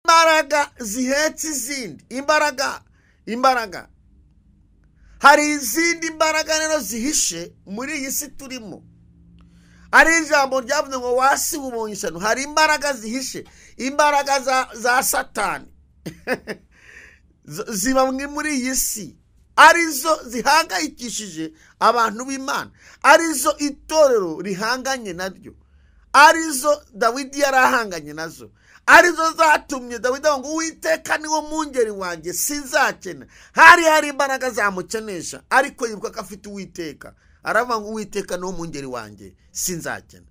Imbaraga zihetse izindi imbaraga, imbaraga. Hari izindi mbaraga rero zihishe muri iyi si turimo. Hari ijambo ryavuze ngo wasi ubonye ishyano. Hari imbaraga zihishe, imbaraga za Satani ziba muri iyi si, arizo zihangayikishije abantu b'Imana, arizo itorero rihanganye naryo, arizo Dawidi yarahanganye nazo, arizo zatumye Dawidi avuga ngo Uwiteka niwo mungeri wanjye sinzakena. Hari imbaraga zamukenesha, ariko yibuka ko afite Uwiteka, aravuga ngo Uwiteka niwo mungeri wanjye sinzakena.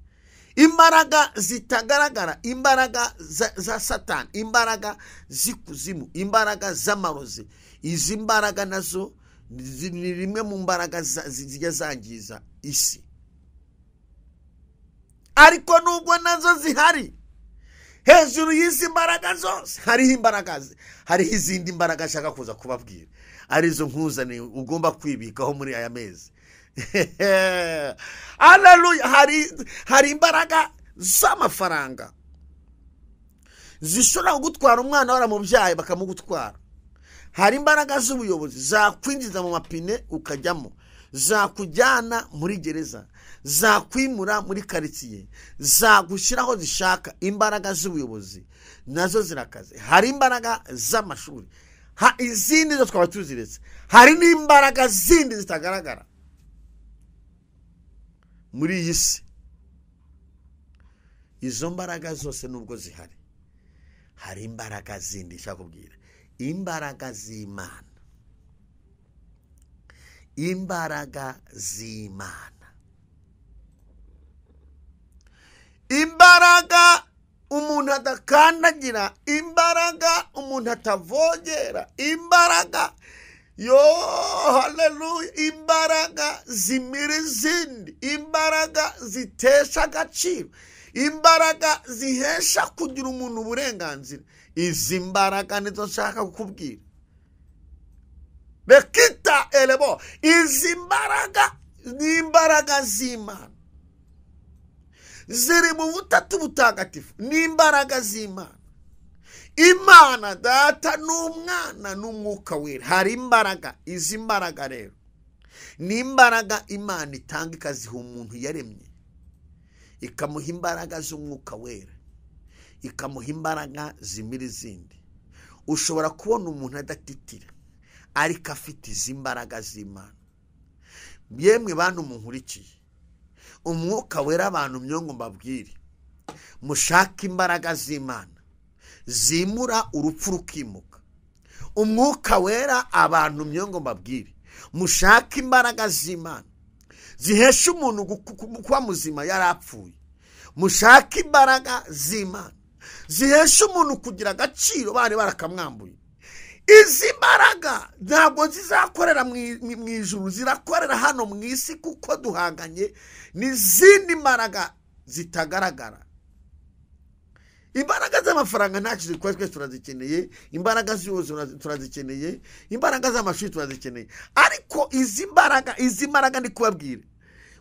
Imbaraga zitagaragara, imbaraga za Satani, imbaraga z'ikuzimu, imbaraga z'amarozi, izi mbaraga nazo ni rimwe mu mbaraga zijya zangiza isi. Ariko nubwo nazo zihari, hejuru y'izi mbaraga zose hariho imbaraga, hariho izindi mbaraga nshaka kuza kubabwira, arizo nkuzaniye ugomba kwibikaho muri aya mezi. Haleluya! Hari imbaraga z'amafaranga zishobora kugutwara umwana waramubyaye bakamugutwara. Hari imbaraga z'ubuyobozi zakwinjiza mu mapine ukajyamo, zakujyana muri gereza, zakwimura muri karitsiye, zagushyiraho zishaka. Imbaraga z'ubuyobozi nazo zirakaze. Hari imbaraga z'amashuri, izindi zo twaba tuziretse. Hari n'imbaraga zindi zitagaragara muri iyi si. Izo mbaraga zose nubwo zihari, hari imbaraga zindi nshaka kubwira, imbaraga z'Imana, imbaraga z'Imana, imbaraga umuntu adakandagira, imbaraga umuntu atavogera, imbaraga yo haleluya, imbaraga zimira izindi, imbaraga zitesha agaciro, imbaraga zihesha kugira umuntu uburenganzira. Izi mbaraga nizo nshaka kukubwira. Bekita elebo, izi mbaraga ni imbaraga z'Imana, ziri mu butatu butagatifu, ni imbaraga z'Imana. Imana Data n'Umwana n'Umwuka Wera. Hari imbaraga, izi mbaraga rero ni imbaraga Imana itanga ikaziha umuntu yaremye, ikamuha imbaraga z'Umwuka Wera, ikamuha imbaraga zimira izindi. Ushobora kubona umuntu adatitira ariko afite izi mbaraga z'Imana. Yemwe bantu munkurikiye, Umwuka Wera abantu myongo mbabwire, mushake imbaraga z'Imana zimura urupfu rukimuka. Umwuka Wera abantu myongo mbabwire, mushake imbaraga z'Imana zihesha umuntu kuba muzima yarapfuye. Mushake imbaraga z'Imana zihesha umuntu kugira agaciro bari barakamwambuye. Izi mbaraga ntabwo zizakorera mu ijuru, zirakorera hano mu isi, kuko duhanganye n'izindi mbaraga zitagaragara. Imbaraga z'amafaranga ntacyo zikora, twese turazikeneye. Imbaraga z'ubuyobozi turazikeneye, imbaraga z'amashuri turazikeneye. Ariko izi mbaraga ndi kubabwira,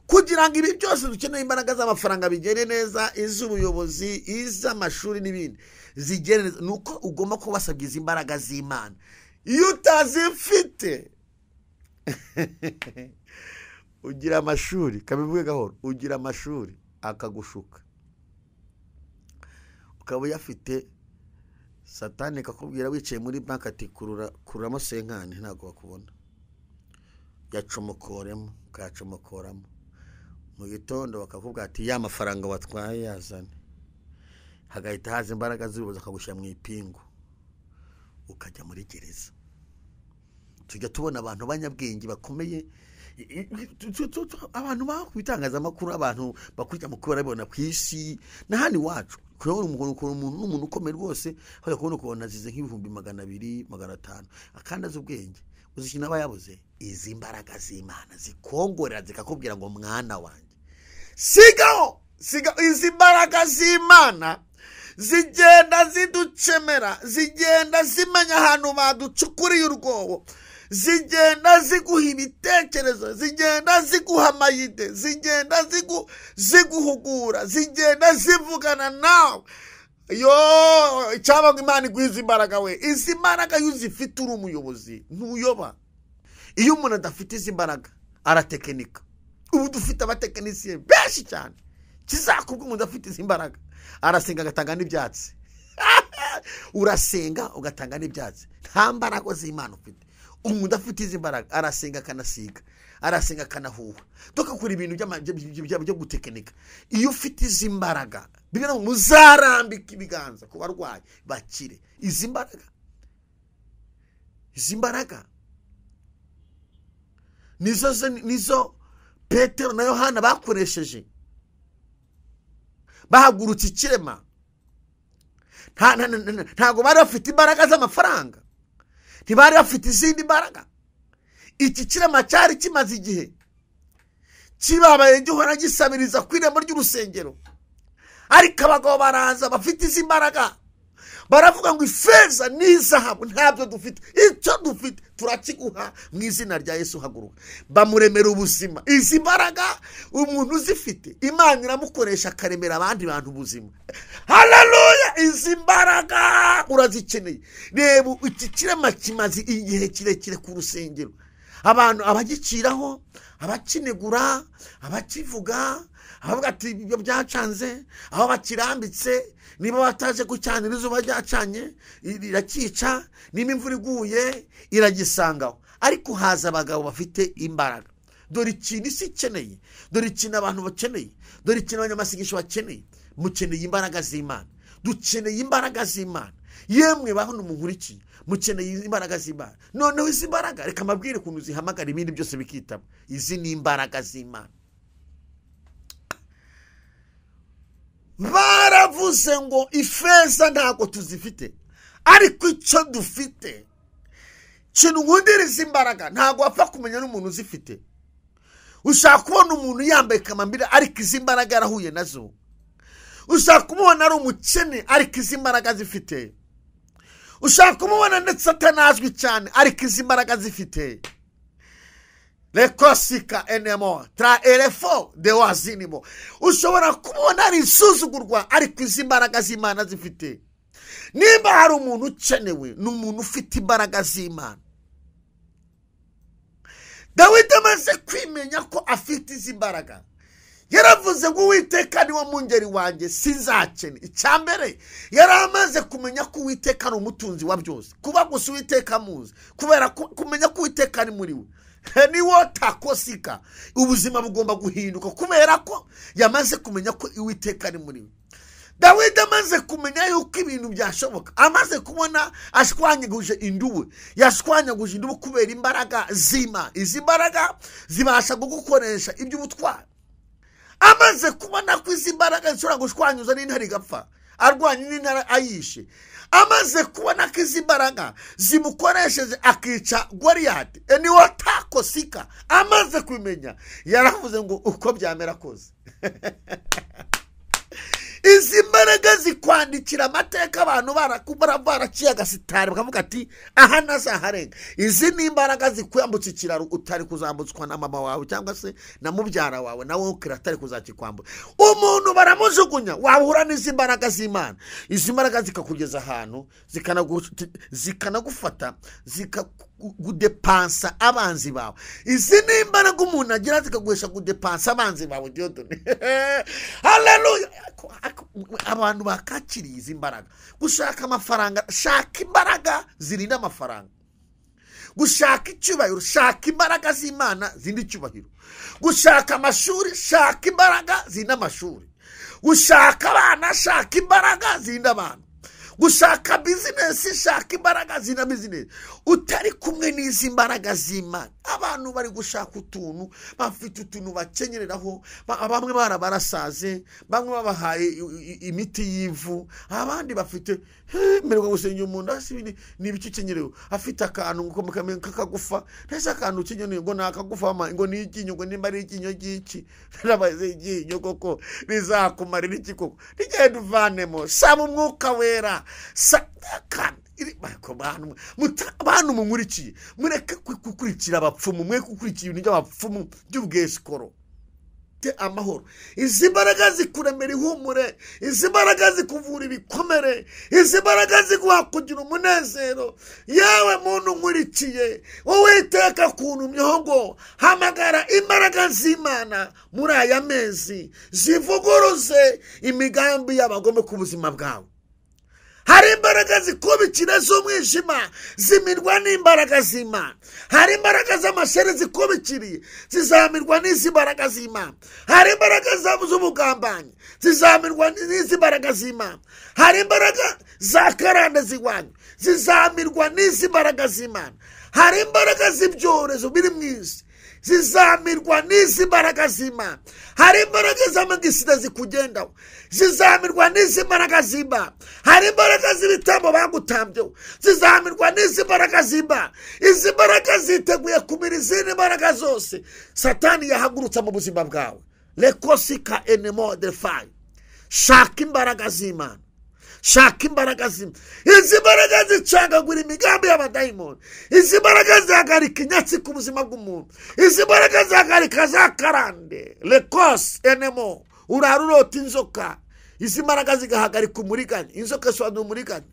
kugira ngo ibi byose dukeneye, imbaraga z'amafaranga bigere neza, iz'ubuyobozi, iz'amashuri n'ibindi zigere neza, nuko ugomba kuba wasabye izi mbaraga z'Imana. Iyo utazifite ugira amashuri, kabivuge gahoro, ugira amashuri akagushuka, ukaba uyafite, Satani kakubwira wicaye muri banki ati kururamo senkani, ntabwo bakubona, yacomokoremo, ukayacomokoramo. Mu gitondo bakakubwira ati ya mafaranga watwaye yazane, hagahita haza imbaraga z'ubuyobozi akagushyira mu ipingu, ukajya muri gereza. Tujya tubona abantu b'abanyabwenge bakomeye, abantu ku bitangazamakuru, abantu bakurikira mu kubara babona ku isi na hano iwacu. Kurabona umuntu n'umuntu ukomeye rwose, aho kubona ukabona azize nk'ibihumbi 200, 500, akandi azi ubwenge. Uzi ikintu aba yabuze? Izi mbaraga z'Imana zikongorera zikakubwira ngo mwana wanjye sigaho, sigaho. Izi mbaraga z'Imana zigenda ziducemera, zigenda zimenya ahantu baducukuriye urwobo, zigenda ziguha ibitekerezo, zigenda ziguha amayide, zigenda ziguhugura, zigenda zivugana nawe. Yo icyaba ngo Imana igwize imbaraga we. Izi mbaraga iyo uzifite uri umuyobozi ntuyoba. Iyo umuntu adafite izi mbaraga aratekinika. Ubu dufite abatekinisiye benshi cyane. Kizakubwa umuntu adafite izi mbaraga arasenga agatanga n'ibyatsi. Urasenga ugatanga n'ibyatsi, nta mbaraga z'Imana ufite. Umuntu udafite izi mbaraga arasenga akanasiga, arasenga akanahuha, tugakora ibintu byo gutekinika. Iyo ufite izi mbaraga, bibiliya ngo muzarambika ibiganza ku barwayi bakire. Izi mbaraga, izi mbaraga nizo Petero na Yohana bakoresheje bahagurutse ikirema. Ntabwo bari bafite imbaraga z'amafaranga, ntibari bafite izindi mbaraga. Iki kirema cyari kimaze igihe kibabaye gihora gisabiriza ku irembo ry'urusengero, ariko abagabo baraza bafite izi mbaraga baravuga ngo ifeza n'izahabu ntabyo dufite, icyo dufite turakiguha mu izina rya Yesu, haguruka. Bamuremera ubuzima. Izi mbaraga umuntu uzifite Imana iramukoresha akaremera abandi bantu ubuzima. Haleluya! Izi mbaraga urazikeneye. Reba iki kirema kimaze igihe kirekire ku rusengero, abantu abagiciraho, abakinegura, abakivuga, abavuga ati ibyo byacanze, aho bakirambitse, niba bataje gucanira izuba ryacanye irakica, niba imvura iguye iragisangaho. Ariko haza abagabo bafite imbaraga. Dore ikintu isi ikeneye, dore ikintu abantu bakeneye, dore ikintu abanyamasengesho bakeneye. Mukeneye imbaraga z'Imana, dukeneye imbaraga z'Imana. Yemwe baho munkurikiye, mukeneye imbaraga z'Imana. Noneho izi mbaraga reka mabwire ukuntu zihamagara ibindi byose bikitaba. Izi ni imbaraga z'Imana. Baravuze ngo ifeza ntabwo tuzifite, ariko icyo dufite kintu nkundiriza imbaraga. Ntabwo wapfa kumenya n'umuntu uzifite. Ushaka kubona umuntu yambaye kamambiri ariko izi mbaraga yarahuye nazo. Ushaka kumubona ari umukene ariko izi mbaraga zifite. Ushaka kumubona ndetse atanazwi cyane ariko izi mbaraga zifite. Lekosika enemo tra elefo de wazinimo. Ushobora kubona ari isuzugurwa ariko izi mbaraga z'Imana zifite. Niba hari umuntu ukenewe ni umuntu ufite imbaraga z'Imana. Dawidi amaze kwimenya ko afite izi mbaraga, yaravuze ngo Uwiteka ni wo mungeri wanjye sinzakene. Icya mbere yari amaze kumenya ko Uwiteka ari umutunzi wa byose. Kuba gusa Uwiteka amuzi, kubera kumenya ko Uwiteka ari muri we, niwo takosika, ubuzima bugomba guhinduka kubera ko yamaze kumenya ko Uwiteka ari muri we. Dawidi amaze kumenya yuko ibintu byashoboka, amaze kubona ashwanyaguje indubu, yashwanyaguje indubu kubera imbaraga z'Imana. Izi mbaraga zibasha kugukoresha iby'ubutwari. Amaze kubona ko izi mbaraga zishobora gushwanyuza n'intare igapfa, arwanya n'intare ayishe. Amaze kubona ko izi mbaraga zimukoresheje akica Goliyati, niwo takosika. Amaze kumenya, yaravuze ngo uko byamera kose. Izi mbaraga zikwandikira amateka abantu baraciye agasitari bakavuga ati aha ntazaharenga. Izi ni imbaraga zikwambutsa ikiraro utari kuzambutswa na mama wawe cyangwa se na mubyara wawe, nawe ukira atari kuzakikwambura. Umuntu baramujugunya, wahura n'izi mbaraga z'Imana. Izi mbaraga zikakugeza ahantu, zikanagufata, zikagudepansa abanzi bawe. Izi ni imbaraga umuntu agira zikaguhesha gudepansa abanzi bawe. Diyodone, haleluya! Abantu bakakiriye izi mbaraga. Gushaka amafaranga, shaka imbaraga zirinda amafaranga. Gushaka icyubahiro, shaka imbaraga z'Imana zirinda icyubahiro. Gushaka amashuri, shaka imbaraga zirinda amashuri. Gushaka abana, shaka imbaraga zirinda abana. Gushaka bizinesi, shaka imbaraga zirinda bizinesi. Utari kumwe n'izi mbaraga z'Imana, abantu bari gushaka utuntu, bafite utuntu bakenyereraho, bamwe barabarasaze, bamwe babahaye imiti y'ivu, abandi bafite merwa gusenga umuntu asi ni ibiki ukenyerewe, afite akantu ngo kakagufa, ntese akantu ukenyerewe ngo nakagufa ngo ni iryinyo, ngo nimba ari iryinyo ry'iki, narabaze iryinyo koko rizakumarira iki koko, rigenda uvanemo, saba umwuka wera. Bantu munkurikiye, mureke gukurikira abapfumu, mwe gukurikira ibintu by'abapfumu by'ubwesikoro. amahoro, izi mbaraga zikuremera ihumure, izi mbaraga zikuvura ibikomere, izi mbaraga ziguha kugira umunezero. Yewe muntu nkurikiye, Uwiteka akuntumyeho ngo hamagara imbaraga z'Imana muri aya mezi zivuguruze imigambi y'abagome ku buzima bwawe. Hari imbaraga zikubikira z'umwijima zimirwa n'imbaraga z'Imana. Hari imbaraga z'amashere zikubikiriye zizamirwa n'izi mbaraga z'Imana. Hari imbaraga z'ubugambanyi zizamirwa n'izi mbaraga z'Imana. Hari imbaraga za karande z'iwanyu zizamirwa n'izi mbaraga z'Imana. Hari imbaraga z'ibyorezo biri mu isi zizamirwa n'izi mbaraga z'Imana. Hari imbaraga z'amagisida zikugendaho zizamirwa n'izi mbaraga z'Imana. Hari imbaraga z'ibitambo bagutambyeho zizamirwa n'izi mbaraga z'Imana. Izi mbaraga ziteguye kumira izindi mbaraga zose Satani yahagurutsa mu buzima bwawe. Lekosika enemo de fire. Shaka imbaraga z'Imana. Shaka imbaraga z'Imana. Izi mbaraga zicagagura imigambi y'abadayimoni. Izi mbaraga zihagarika inyatsi ku buzima bw'umuntu. Izi mbaraga zihagarika za karande. Lekos enemo. Urara urota inzoka. Izi mbaraga zigahagarika umuriganya. Inzoka isobanura umuriganya.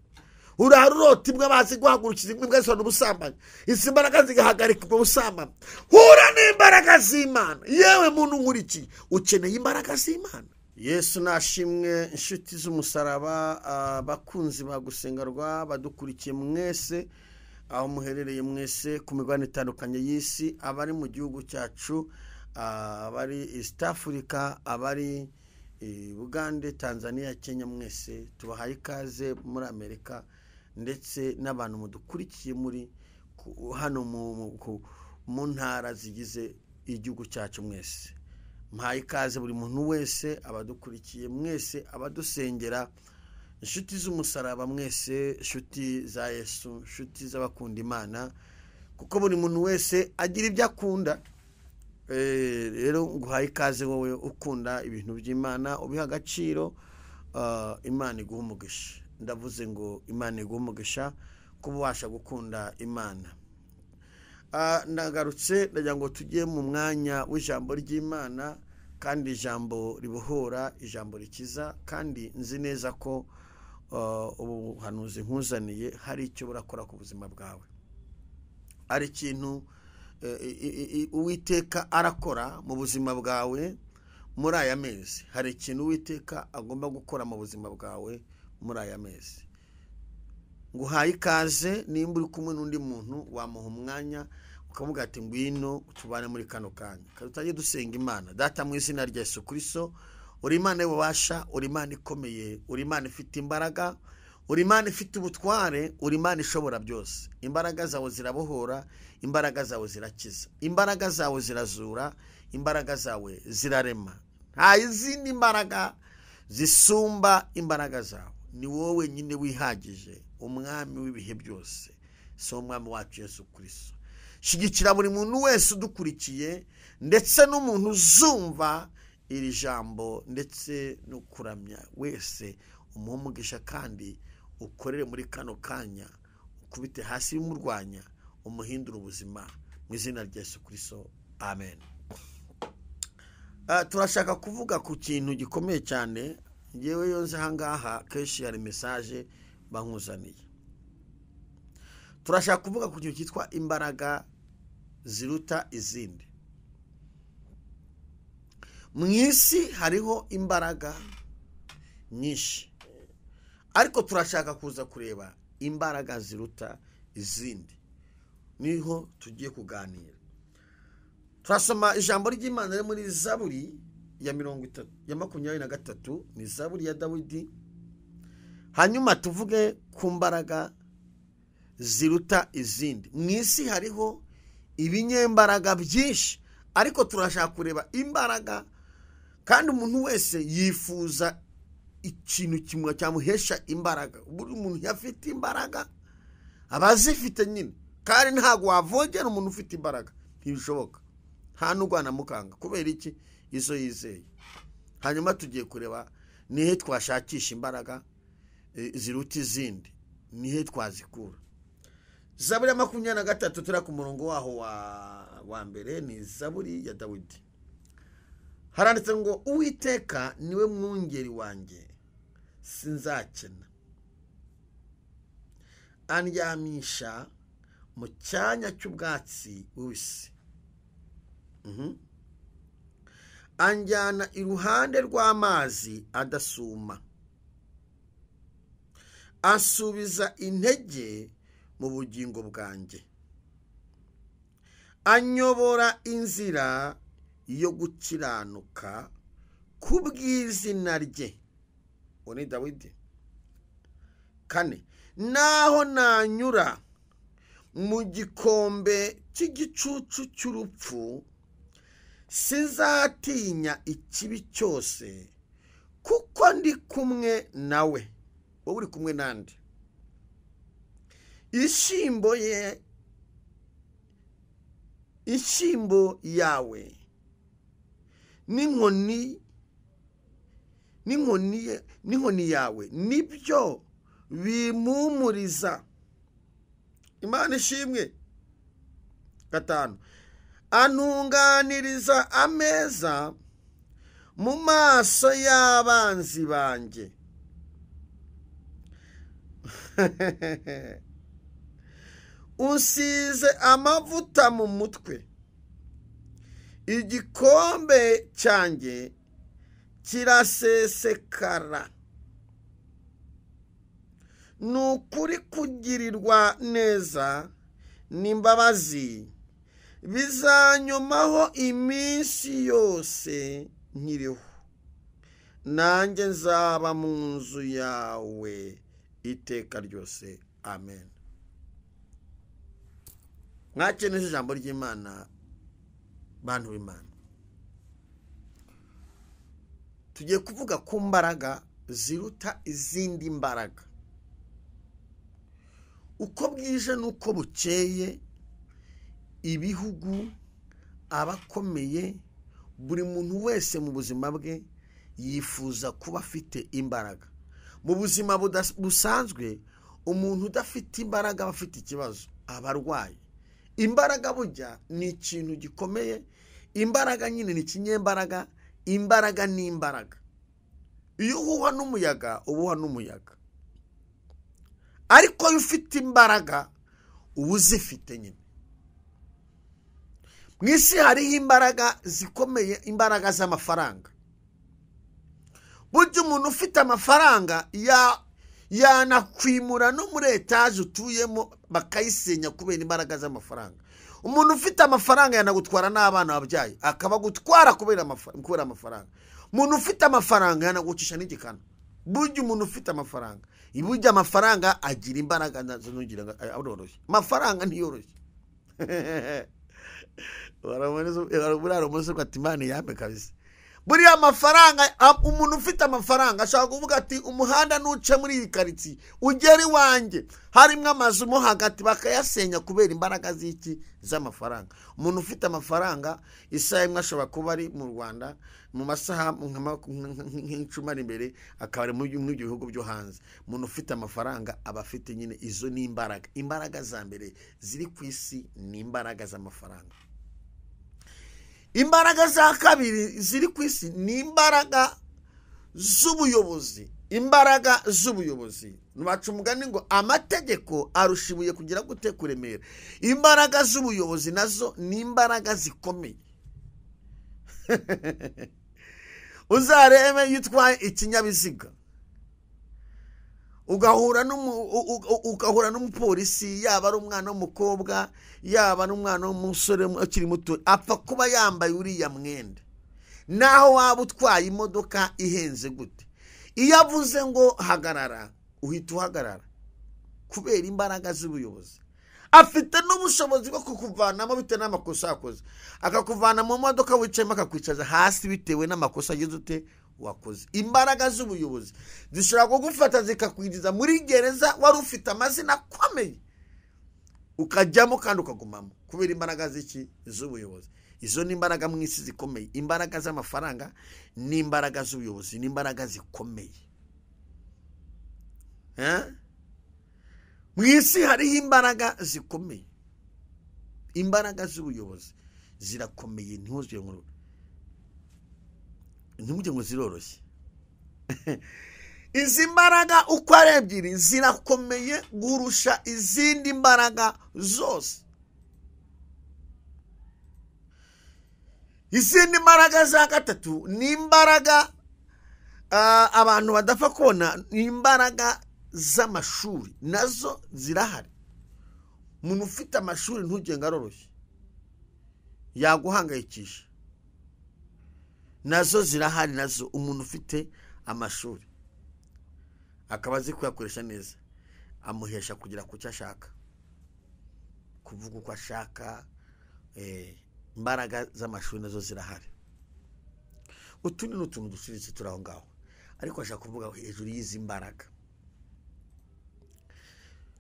Urara urota imbwa bazi guhagurukiza imbwa isobanura ubusambanyi. Izi mbaraga zigahagarika ubwo busambanyi. Hura n'imbaraga z'Imana. Yewe muntu nkurikiye, ukeneye imbaraga z'Imana. Yesu nashimwe, inshuti z'umusaraba, abakunzi ba Gusengerwa badukurikiye mwese aho muherereye mwese ku migabane itandukanye y'isi, abari mu gihugu cyacu, abari East Africa, abari Bugande, Tanzania, Kenya, mwese tubahaye ikaze muri Amerika, ndetse n'abantu mudukurikiye muri hano mu ntara zigize igihugu cyacu mwese. Mpaye ikaze buri muntu wese, abadukurikiye mwese, abadusengera, inshuti z'umusaraba mwese, inshuti za Yesu, inshuti z'abakunda Imana, kuko buri muntu wese agira ibyo akunda. Rero nguhaye ikaze wowe ukunda ibintu by'Imana, ubiha agaciro, Imana iguha umugisha. Ndavuze ngo Imana iguha umugisha kuba ubasha gukunda Imana. Ndagarutse ndagira ngo tujye mu mwanya w'ijambo ry'Imana, kandi ijambo ribohora, ijambo rikiza, kandi nzi neza ko ubuhanuzi nkuzaniye hari icyo burakora ku buzima bwawe. Ari ikintu Uwiteka arakora mu buzima bwawe muri aya mezi. Hari ikintu Uwiteka agomba gukora mu buzima bwawe muri aya mezi. Nguhaye ikaze, nimba uri kumwe n'undi muntu wamuha umwanya ukavuga ati ngwino tubane muri kano kanya. Tutangiye dusenga Imana. Data mu izina rya Yesu Kristo, uri Imana y'ububasha, uri Imana ikomeye, uri Imana ifite imbaraga, uri Imana ifite ubutware, uri Imana ishobora byose. Imbaraga zawe zirabohora, imbaraga zawe zirakiza, imbaraga zawe zirazura, imbaraga zawe zirarema. Nta izindi mbaraga zisumba imbaraga zawe. Ni wowe nyine wihagije, umwami w'ibihe byose, si umwami wacu Yesu Kristo. Shigikira buri muntu wese udukurikiye, ndetse n'umuntu uzumva iri jambo ndetse no kuramya wese, umuhe umugisha kandi ukorere muri kano kanya, ukubite hasi bimurwanya, umuhindure ubuzima mu izina rya Yesu Kristo, amen. Turashaka kuvuga ku kintu gikomeye cyane. Ngewe yonze ahangaha kenshi hari message bankuzaniye. Turashaka kuvuga ku kintu cyitwa imbaraga ziruta izindi. Mu isi hariho imbaraga nyinshi, ariko turashaka kuza kureba imbaraga ziruta izindi. Niho tugiye kuganira. Turasoma ijambo ry'Imana muri Zaburi ya 23, ni Zaburi ya Dawidi. Hanyuma tuvuge ku mbaraga ziruta izindi. Mu isi hariho ibinyembaraga byinshi, ariko turashaka kureba imbaraga, kandi umuntu wese yifuza ikintu kimwe cyamuhesha imbaraga. Buri muntu yafite imbaraga abazifite nyine, kandi ntago wavogera umuntu ufite imbaraga, ntibishoboka. Nta n'urwana mukanga kubera iki? Izo yizeye. Hanyuma tugiye kureba nihe twashakisha imbaraga ziruta izindi, nihe twazikura. Zaburi ya 23 turi ku murongo waho wa mbere, ni Zaburi ya Dawidi. Haranditse ngo Uwiteka niwe mwungeri wanjye sinzakena, andyamisha mu cyanya cy'ubwatsi bubisi, anjyana iruhande rw'amazi adasuma, asubiza intege mu bugingo bwanjye, anyobora inzira yo gukiranuka kubw'izina rye. Uwo ni Dawidi. 4, naho nanyura mu gikombe cy'igicucu cy'urupfu sinzatinya ikibi cyose, kuko ndi kumwe nawe. Wowe uri kumwe nande? Ishyimbo yawe n'inkoni yawe nibyo bimumuriza. Imana ishimwe. 5, antunganiriza ameza mu maso y'abanzi banjye. Usize amavuta mu mutwe, igikombe cyanjye kirasesekara. Ni ukuri kugirirwa neza n'imbabazi bizanyomaho iminsi yose nkiriho, nanjye nzaba mu nzu yawe iteka ryose. Amen. Mwakeneye ijambo ry'Imana, bantu b'Imana. Tugiye kuvuga ku mbaraga ziruta izindi mbaraga. Uko bwije n'uko bukeye, ibihugu, abakomeye, buri muntu wese mu buzima bwe yifuza kuba afite imbaraga. Mu buzima busanzwe, umuntu udafite imbaraga aba afite ikibazo, aba arwaye. Imbaraga burya ni ikintu gikomeye. Imbaraga nyine ni ikinyembaraga. Imbaraga ni imbaraga. Iyo uhuha n'umuyaga uba uhuha n'umuyaga, ariko iyo ufite imbaraga uba uzifite nyine. Mu isi hariho imbaraga zikomeye, imbaraga z'amafaranga. Burya umuntu ufite amafaranga yanakwimura no muri etaje utuyemo bakayisenya kubera imbaraga z'amafaranga. Umuntu ufite amafaranga yanagutwara n'abana wabyaye akabagutwara kubera amafaranga. Umuntu ufite amafaranga yanagucisha n'igikana. Burya umuntu ufite amafaranga, burya amafaranga agira imbaraga, ntugira ngo aroroshye. Amafaranga ntiyoroshye. Buriya amafaranga, umuntu ufite amafaranga ashobora kuvuga ati umuhanda nuce muri iyi karitsiye ugera iwanjye harimo amazu mo hagati, bakayasenya kubera imbaraga z'iki? Z'amafaranga. Umuntu ufite amafaranga isaha imwe ashobora kuba ari mu Rwanda, mu masaha nk'icumi ari imbere akaba ari mu bihugu byo hanze. Umuntu ufite amafaranga aba afite nyine izo ni imbaraga. Imbaraga za mbere ziri ku isi ni imbaraga z'amafaranga. Imbaraga za kabiri ziri ku isi ni imbaraga z'ubuyobozi. Imbaraga z'ubuyobozi. Baca umugani ngo amategeko arusha ibuye kugira gute? Kuremera. Imbaraga z'ubuyobozi nazo ni imbaraga zikomeye. Uzarebe iyo utwaye ikinyabiziga ugahura n'umupolisi, yaba ari umwana w'umukobwa, yaba ari umwana w'umusore ukiri muto, apfa kuba yambaye uriya mwenda. Naho waba utwaye imodoka ihenze gute, iyo avuze ngo hagarara uhita uhagarara kubera imbaraga z'ubuyobozi. Afite n'ubushobozi bwo kukuvanamo bitewe n'amakosa yakoze, akakuvana mu modoka wicayemo akakwicaza hasi bitewe n'amakosa agize ute wakoze. Imbaraga z'ubuyobozi zishobora kugufata zikakwinjiza muri gereza wari ufite amazina akomeye, ukajyamo kandi ukagumamo kubera imbaraga z'iki? Z'ubuyobozi. Izo ni imbaraga mu isi zikomeye. Imbaraga z'amafaranga n'imbaraga z'ubuyobozi ni imbaraga zikomeye. Mu isi hariho imbaraga zikomeye. Imbaraga z'ubuyobozi zirakomeye, ntuzure nkuru. Ntimujye ngo ziroroshye. Izi mbaraga uko ari ebyiri zirakomeye kurusha izindi mbaraga zose. Izindi mbaraga za gatatu ni imbaraga abantu badapfa kubona, ni imbaraga z'amashuri, nazo zirahari. Umuntu ufite amashuri ntugenge aroroshye, yaguhangayikisha. Nazo zirahari, nazo umuntu ufite amashuri akaba azi kuyakoresha neza, amuhesha kugera ku cyo ashaka, kuvuga uko ashaka. Imbaraga z'amashuri nazo zirahari. Utundi ni utuntu duciriritse turi aho ngaho, ariko ashaka kuvuga hejuru y'izi mbaraga.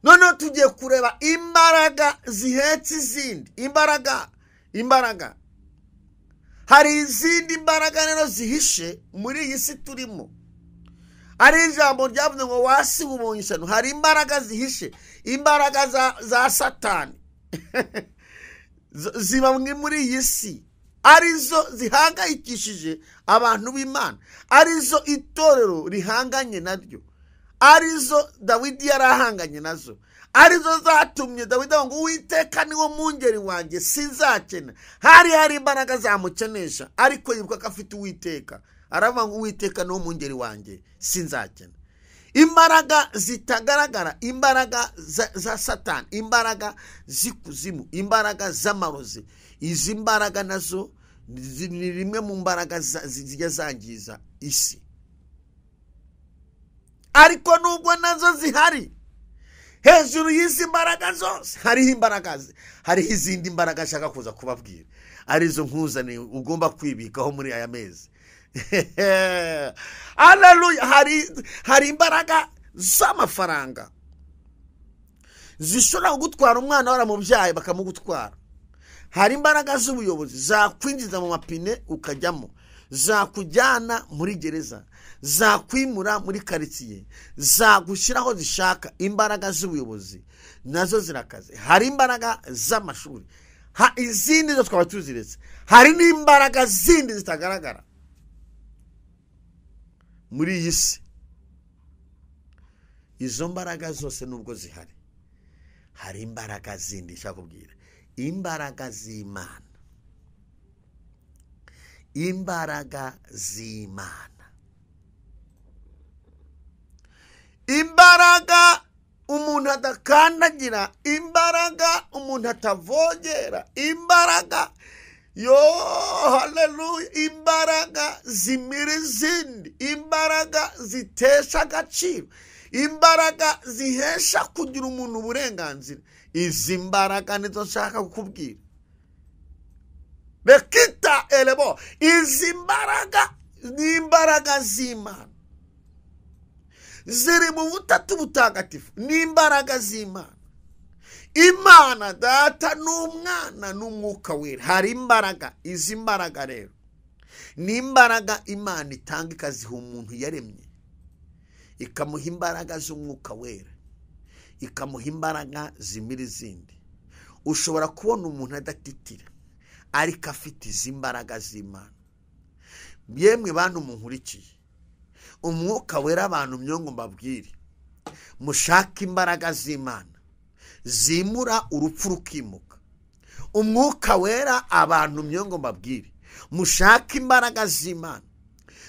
Noneho tugiye kureba imbaraga zihetse izindi imbaraga. Hari izindi mbaraga rero zihishe muri iyi si turimo. Ari ijambo ryavuze ngo wasi ubonye ishyano. Hari imbaraga zihishe, imbaraga za Satani ziba muri iyi si, arizo zihangayikishije abantu b'Imana, arizo itorero rihanganye naryo, arizo Dawidi yarahanganye nazo, arizo zatumye Dawidi avuga ngo Uwiteka niwo mungeri wanjye sinzakena. Hari imbaraga zamukenesha, ariko yibuka ko afite Uwiteka, aravuga ngo Uwiteka niwo mungeri wanjye sinzakena. Imbaraga zitagaragara, imbaraga za Satani, imbaraga z'ikuzimu, imbaraga z'amarozi, izi mbaraga nazo ni rimwe mu mbaraga zijya zangiza isi. Ariko nubwo nazo zihari, hejuru y'izi mbaraga zose hariho imbaraga, hariho izindi mbaraga ashaka kuza kubabwira, arizo nkuzaniye ugomba kwibikaho muri aya mezi. Haleluya. Hari imbaraga z'amafaranga zishobora kugutwara umwana waramubyaye bakamugutwara. Hari imbaraga z'ubuyobozi zakwinjiza mu mapine ukajyamo, zakujyana muri gereza, zakwimura muri karitsiye, zagushyiraho zishaka. Imbaraga z'ubuyobozi nazo zirakaze. Hari imbaraga z'amashuri, izindi zo twaba tuziretse. Hari n'imbaraga zindi zitagaragara muri iyi si. Izo mbaraga zose nubwo zihari, hari imbaraga zindi nshaka kubwira, imbaraga z'Imana. Imbaraga z'Imana, imbaraga umuntu adakandagira, imbaraga umuntu atavogera, imbaraga yo haleluya, imbaraga zimira izindi, imbaraga zitesha agaciro, imbaraga zihesha kugira umuntu uburenganzira. Izi mbaraga nizo nshaka kukubwira. Bekita elebo. Izi mbaraga ni imbaraga z'Imana, ziri mu butatu butagatifu, ni imbaraga z'Imana. Imana Data n'Umwana n'Umwuka Wera. Hari imbaraga. Izi mbaraga rero ni imbaraga Imana itanga ikaziha umuntu yaremye, ikamuha imbaraga z'Umwuka Wera, ikamuha imbaraga zimira izindi. Ushobora kubona umuntu adatitira, ariko afite izi mbaraga z'Imana. Yemwe bantu munkurikiye, Umwuka Wera abantu myongo mbabwire, mushake imbaraga z'Imana zimura urupfu rukimuka. Umwuka Wera abantu myongo mbabwire, mushake imbaraga z'Imana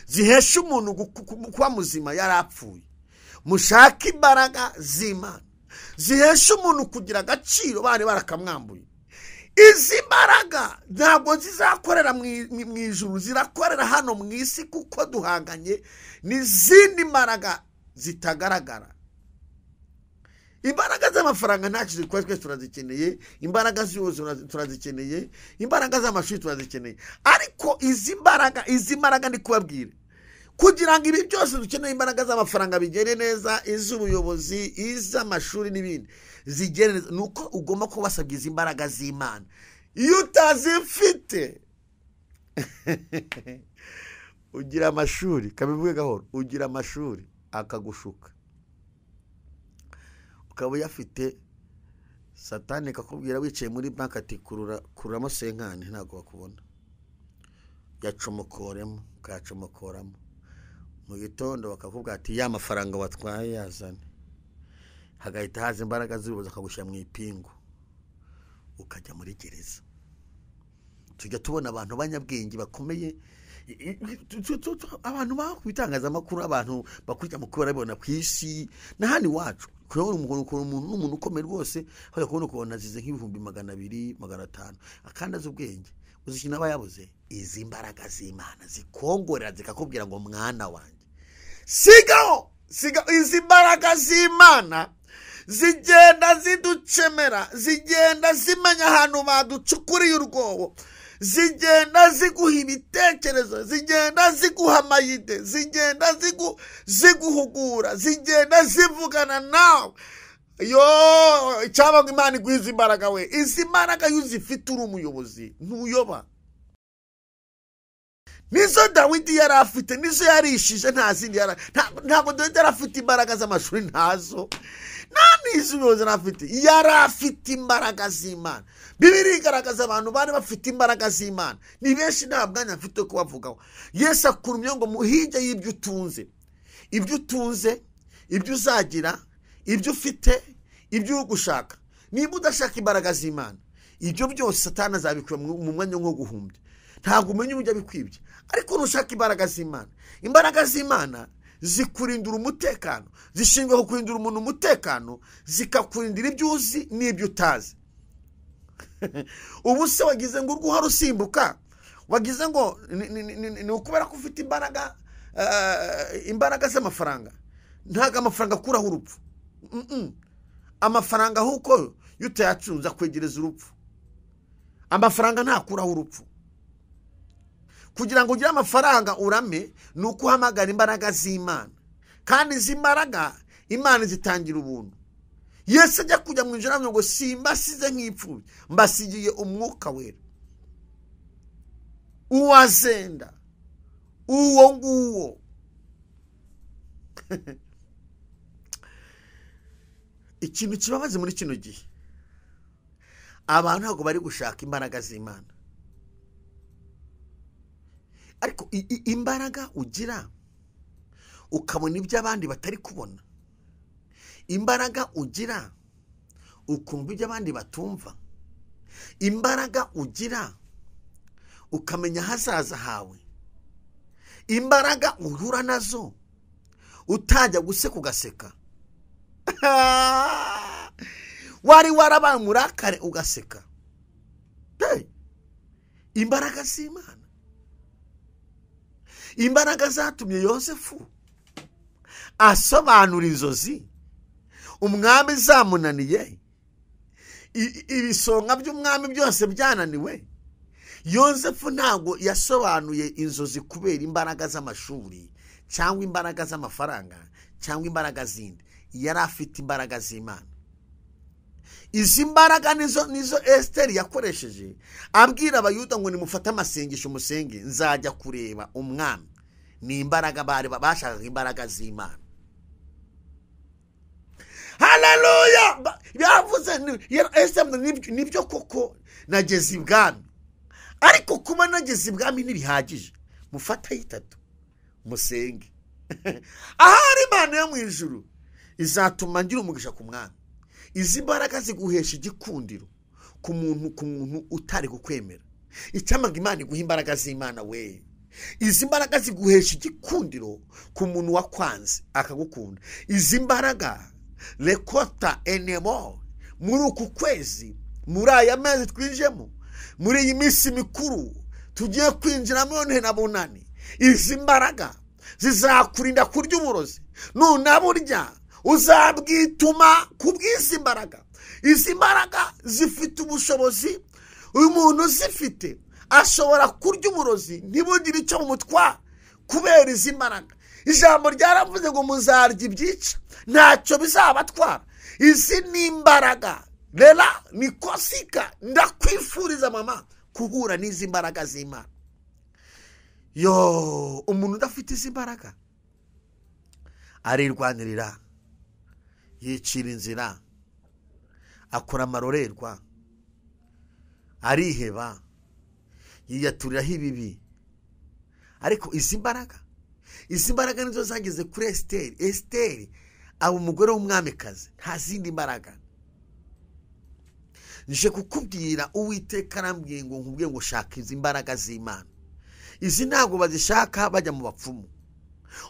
zihesha umuntu kuba muzima yarapfuye. Mushake imbaraga z'Imana zihesha umuntu kugira agaciro bari barakamwambuye. Izi mbaraga ntabwo zizakorera mu ijuru, zirakorera hano mu isi, kuko duhanganye n'izindi mbaraga zitagaragara. Imbaraga z'amafaranga ntacyo zikora, twese turazikeneye. Imbaraga z'ubuyobozi turazikeneye, imbaraga z'amashuri turazikeneye. Ariko izi mbaraga ndi kubabwira, kugira ngo ibi byose dukeneye, imbaraga z'amafaranga bigere neza, iz'ubuyobozi, iz'amashuri n'ibindi zigere neza, nuko ugomba kuba wasabye izi mbaraga z'Imana. Iyo utazifite ugira amashuri, kabivuge gahoro, ugira amashuri akagushuka, ukaba uyafite, Satani kakubwira wicaye muri banki ati kururamo senkani, ntabwo bakubona, yacomokoremo Ukayacomokoramo mu gitondo bakakubwira ati ya mafaranga watwaye yazane, hagahita haza imbaraga z'ubuyobozi akagushyira mu ipingu ukajya muri gereza. Tujya tubona abantu b'abanyabwenge bakomeye, abantu baba ku bitangazamakuru, abantu bakurikira mu kuba barabibona ku isi na hano iwacu. Kurabona umuntu n'umuntu ukomeye rwose, hajya kubona ukuntu azize nk'ibihumbi 200, 500, akandi azi ubwenge. Uzi ikintu aba yabuze? Izi mbaraga z'Imana zikongorera zikakubwira ngo mwana wanjye sigaho, sigaho. Izi mbaraga z'Imana zigenda ziducemera, zigenda zimenya ahantu baducukuriye urwobo, zigenda ziguha ibitekerezo, zigenda ziguha amayide, zigenda ziguhugura, zigenda zivugana nawe. Yo, icyaba ngo Imana iguhe imbaraga we. Izi mbaraga iyo uzifite uri umuyobozi ntuyoba. Nizo Dawidi yari afite, nizo yarishije, nta zindi yari, ntabwo Dawidi yari afite imbaraga z'amashuri, ntazo, nta n'izo yari afite. Yari afite imbaraga z'Imana. Bibiliya igaragaza abantu bari bafite imbaraga z'Imana ni benshi, nta mwanya mfite wo kubavugaho. Yesu akurumye ngo muhige y'ibyo utunze, ibyo utunze, ibyo uzagira, ibyo ufite, ibyo uri gushaka. Niba udashaka imbaraga z'Imana, ibyo byose Satani azabikura mu mwanya nko guhumbya, ntabwo umenya uburyo abikwibye. Ariko nushaka imbaraga z'Imana, imbaraga z'Imana zikurindira umutekano, zishinzwe kukurindira umuntu umutekano, zikakurindira ibyo uzi n'ibyo utazi. Ubu se wagize ngo urwo usimbuka, wagize ngo ni ukubera ko ufite imbaraga, imbaraga z'amafaranga. Ntabwo amafaranga akuraho urupfu. Amafaranga ahubwo iyo utayacunze akwegereza urupfu. Amafaranga ntakuraho urupfu. Kugira ngo ugire amafaranga urame ni uko uhamagara imbaraga z'Imana, kandi izi mbaraga Imana zitangira ubuntu. Yesu ajya kujya mu ijuru ngo simbasize nk'ipfubyi, mbasigiye umwuka wera. Uwazenda uwo nguwo. Ikintu kibabaze muri kino gihe, abantu ntabwo bari gushaka imbaraga z'Imana. Ariko imbaraga ugira ukabona ibyo abandi batari kubona, imbaraga ugira ukumva ibyo abandi batumva, imbaraga ugira ukamenya ahazaza hawe, imbaraga uhura nazo utajya guseka ugaseka, wari warabaye umurakare ugaseka. Imbaraga z'Imana, imbaraga zatumye Yosefu asobanura inzozi umwami zamunaniye, ibisonga by'umwami byose byananiwe. Yosefu ntabwo yasobanuye inzozi kubera imbaraga z'amashuri cyangwa imbaraga z'amafaranga cyangwa imbaraga zindi, yari afite imbaraga z'Imana. Izi mbaraga nizo Esther yakoresheje abwira abayuda ngo nimufate amasengesho musenge, nzajya kureba umwami. Ni imbaraga bari bashakaga, imbaraga z'Imana. Haleluya! Yavuze Esther nibyo koko nageze ibwami, ariko kuba nageze ibwami ntibihagije, mufate itatu musenge. Ahari Imana yo mu ijuru izatuma ngira umugisha ku mwami. Izi mbaraga ziguhesha igikundiro ku muntu utari kukwemera. Icyamaga Imana iguha imbaraga z'Imana we. Izi mbaraga ziguhesha igikundiro ku muntu wakwanze akagukunda. Izi mbaraga rekota enemo muri uku kwezi, muri aya mezi twinjemo, muri iyi minsi mikuru tugiye kwinjiramo none na bunani, izi mbaraga zizakurinda kurya uburozi. Nunaburya uzabwituma kubw'izi mbaraga. Izi mbaraga zifite ubushobozi, uyu muntu uzifite ashobora kurya uburozi ntibugire icyo bumutwara kubera izi mbaraga. Ijambo ryaravuze ngo muzarya ibyica ntacyo bizabatwara. Izi ni imbaraga. Rera nikosika, ndakwifuriza mama guhura n'izi mbaraga z'Imana. Yo, umuntu udafite izi mbaraga arirwanirira, yicira inzira, akora amarorerwa, ariheba, yiyaturiraho ibibi, Ariko izi mbaraga nizo zageze kuri Esiteri. Esiteri aba umugore w'umwamikazi, nta zindi mbaraga. Nje kukubwira, Uwiteka arambwiye ngo nkubwiye ngo shaka izi mbaraga z'Imana. Izi ntabwo bazishaka bajya mu bapfumu.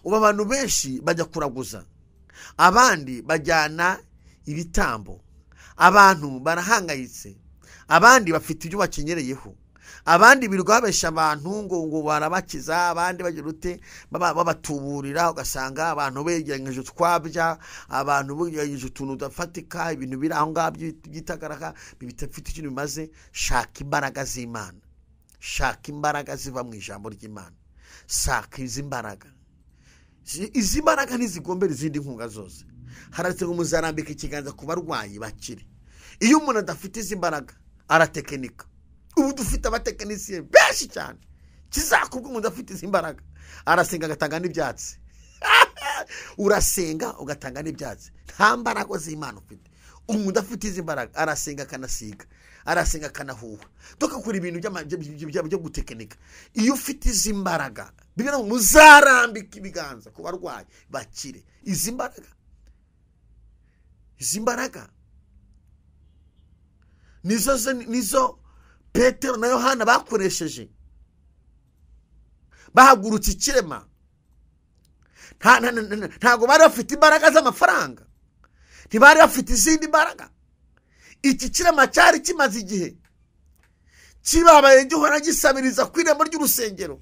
Ubu abantu benshi bajya kuraguza, abandi bajyana ibitambo, abantu barahangayitse, abandi bafite ibyo bakenyereyeho, abandi birwabesha abantu ngo barabakiza, abandi bagira ute babatuburira, ugasanga abantu begeranyije utwabya, abantu begeranyije utuntu tudafatika, ibintu biri aho ngaho by'itagaraka bidafite ikintu bimaze. Shaka imbaraga z'Imana, shaka imbaraga ziva mu ijambo ry'Imana, shaka izi mbaraga. Izi mbaraga ntizigombera izindi nkunga zose. Haretse ngo muzarambika ikiganza ku barwayi bakire. Iyo umuntu adafite izi mbaraga aratekinika. Ubu dufite abatekinisiye benshi cyane. Kizakubwa umuntu afite izi mbaraga arasenga agatanga n'ibyatsi. Urasenga ugatanga n'ibyatsi, nta mbaraga z'Imana ufite. Umuntu afite izi mbaraga arasenga akanasiga, arasenga akanahuha, tugakora ibintu byo gutekinika. Iyo ufite izi mbaraga, bibiliya ngo muzarambika ibiganza ku barwayi bakire. Izi mbaraga nizo Petero na Yohana bakoresheje bahagurutse ikirema. Ntabwo bari bafite imbaraga z'amafaranga, ntibari bafite izindi mbaraga. Iki kirema cyari kimaze igihe kibabaye gihora gisabiriza ku irembo ry'urusengero,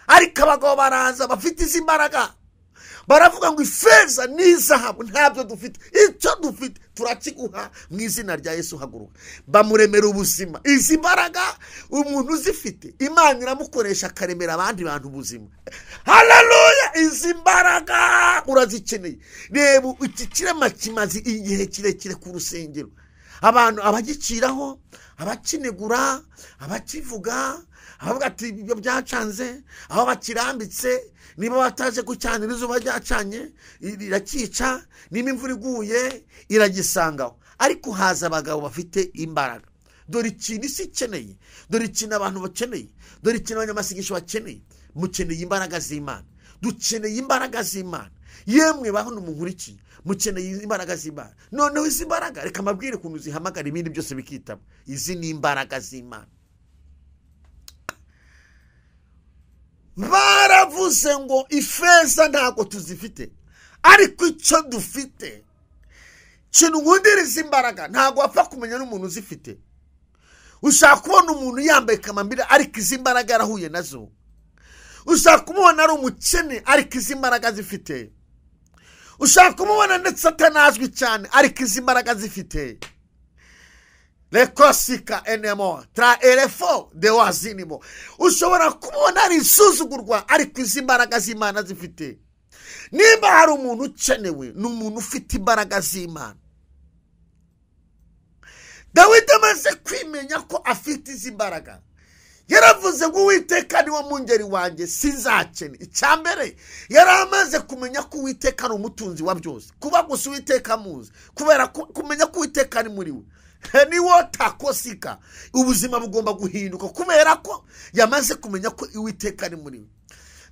ariko abagabo baraza bafite izi mbaraga baravuga ngo ifeza n'izahabu ntabyo dufite, icyo dufite turakiguha mu izina rya Yesu, haguruka. Bamuremera ubuzima. Izi mbaraga umuntu uzifite Imana iramukoresha akaremera abandi bantu ubuzima. Haleluya! Izi mbaraga urazikeneye. Reba iki kirema kimaze igihe kirekire ku rusengero, abantu abagiciraho, abakinegura, abakivuga, abavuga ati ibyo byacanze, aho bakirambitse, niba bataje gucanira izuba ryacanye irakica, niba imvura iguye iragisangaho. Ariko haza abagabo bafite imbaraga. Dore ikintu isi ikeneye, dore ikintu abantu bakeneye, dore ikintu abanyamasengesho bakeneye. Mukeneye imbaraga z'Imana, dukeneye imbaraga z'Imana. Yemwe baho munkurikiye, mukeneye imbaraga z'Imana. Noneho izi mbaraga reka mbabwire ukuntu zihamagara ibindi byose bikitaba. Izi ni imbaraga z'Imana. Baravuze ngo ifeza ntabwo tuzifite, ariko icyo dufite kintu nkundiriza imbaraga. Ntabwo wapfa kumenya n'umuntu uzifite. Ushaka kubona umuntu yambaye kamambiri ariko izi mbaraga yarahuye nazo. Ushaka kumubona ari umukene ariko izi mbaraga zifite. Ushaka kumubona ndetse atanazwi cyane ariko izi mbaraga zifite. Lekosika enemo tra elefo de wazinimo. Ushobora kumubona ari isuzugurwa ariko izi mbaraga z'Imana zifite. Nimba hari umuntu ukenewe, ni umuntu ufite imbaraga z'Imana. Dawidi amaze kwimenya ko afite izi mbaraga, yaravuze ngo Uwiteka ni wo mungeri wanjye sinzakene. Icyambere yari amaze kumenya ko Uwiteka ari umutunzi wa byose. Kuba gusa Uwiteka amuzi, kubera kumenya ko Uwiteka ari muri we, niwo takosika, ubuzima bugomba guhinduka kubera ko yamaze kumenya ko Uwiteka ari muri we.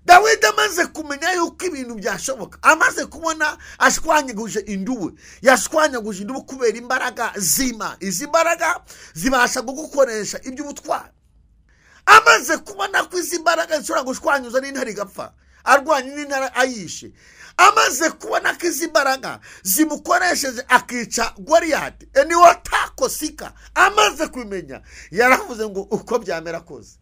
Dawidi amaze kumenya yuko ibintu byashoboka, amaze kubona ashwanyaguje indubu, yashwanyaguje indubu kubera imbaraga z'Imana. Izi mbaraga zibasha kugukoresha iby'ubutwari. Amaze kubona ko izi mbaraga zishobora gushwanyuza n'intare igapfa, arwanya n'intare ayishe. Amaze kubona ko izi mbaraga zimukoresheje akica Goliyati, niwo takosika. Amaze kumenya, yaravuze ngo uko byamera kose.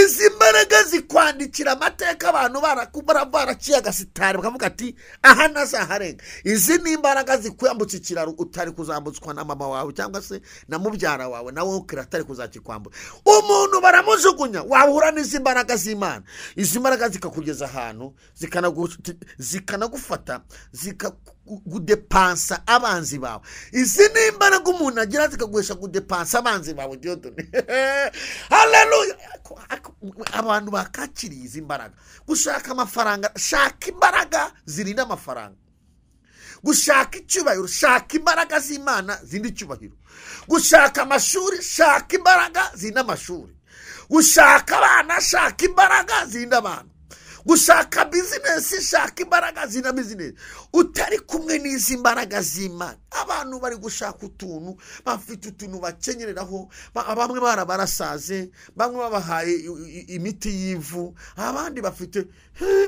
Izi mbaraga zikwandikira amateka abantu baraciye agasitari bakavuga ati aha ntazaharenga. Izi ni imbaraga zikwambutsa ikiraro utari kuzambutswa na mama wawe cyangwa se na mubyara wawe, nawe ukira atari kuzakikwambura. Umuntu baramujugunya, wahura n'izi mbaraga z'Imana. Izi mbaraga zikakugeza ahantu, zikanagufata, zikagudepansa abanzi bawe. Izi ni imbaraga umuntu agira zikaguhesha gudepansa abanzi bawe. Dieudonné, haleluya! Abantu bakakiriye izi mbaraga. Gushaka amafaranga, shaka imbaraga zirinda amafaranga. Gushaka icyubahiro, shaka imbaraga z'Imana zirinda icyubahiro. Gushaka amashuri, shaka imbaraga zirinda amashuri. Gushaka abana, shaka imbaraga zirinda abana. Gushaka bizinesi, shaka imbaraga zirinda bizinesi. Utari kumwe n'izi mbaraga z'Imana. Abantu bari gushaka utuntu, bafite utuntu bakenyereraho, bamwe barabarasaze, bamwe babahaye imiti y'ivu, abandi bafite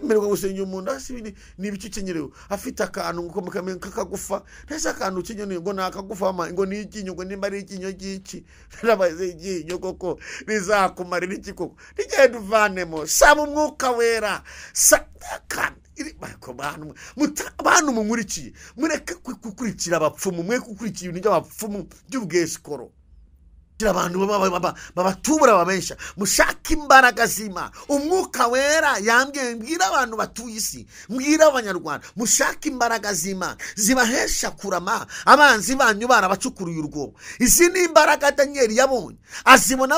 mmerwa gusenya umuntu asi ni ibiki ukenyerewe, afite akantu ngo kakagufa, ntese akantu ukenyerewe ngo nakagufa ngo ni iryinyo, ngo nimba ari iryinyo ry'iki, narabaze iryinyo koko rizakumarira iki koko, rigenda uvanemo, saba umwuka wera, bantu munkurikiye, mureke gukurikira abapfumu, mwe gukurikira ibintu by'abapfumu by'ubwesikoro. Abantu babatubura babesha, mushaka imbaraga z'Imana. Umwuka wera yambwiye mbwira abantu batuye isi, mbwira abanyarwanda, mushaka imbaraga z'Imana zibahesha kurama abanzi banyu barabacukuruye urwobo. Izi ni imbaraga Daniel yabonye, azibona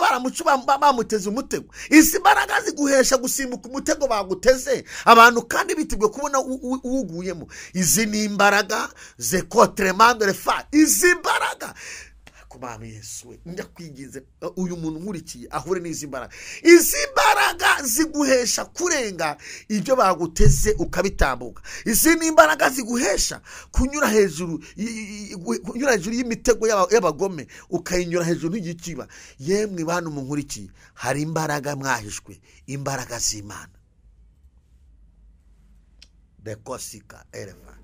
bamuteze umutego. Izi mbaraga ziguhesha gusimbuka umutego baguteze abantu kandi bitibwe kubona uwuguyemo. Izi ni imbaraga zekotremandre fa, izi mbaraga Kumami Yesu, ndakwigize uyu muntu nkurikiye ahure n'izi mbaraga. Izi mbaraga ziguhesha kurenga ibyo baguteze ukabitambuka. Izi ni imbaraga ziguhesha kunyura hejuru y'imitego y'abagome, ukayinyura hejuru y'igikiba. Yemwe bantu munkurikiye, hari imbaraga mwahishwe, imbaraga z'Imana. Dekosika eleva.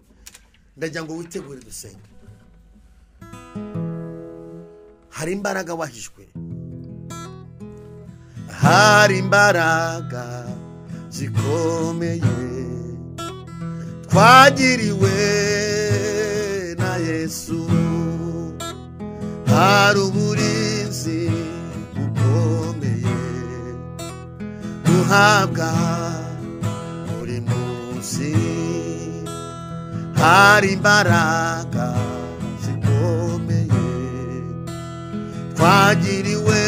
Ndagira ngo witegure dusenge. Hari imbaraga wahishwe, hari imbaraga zikomeye twagiriwe na Yesu, hari uburinzi bukomeye duhabwa buri munsi, hari imbaraga zikomeye twagiriwe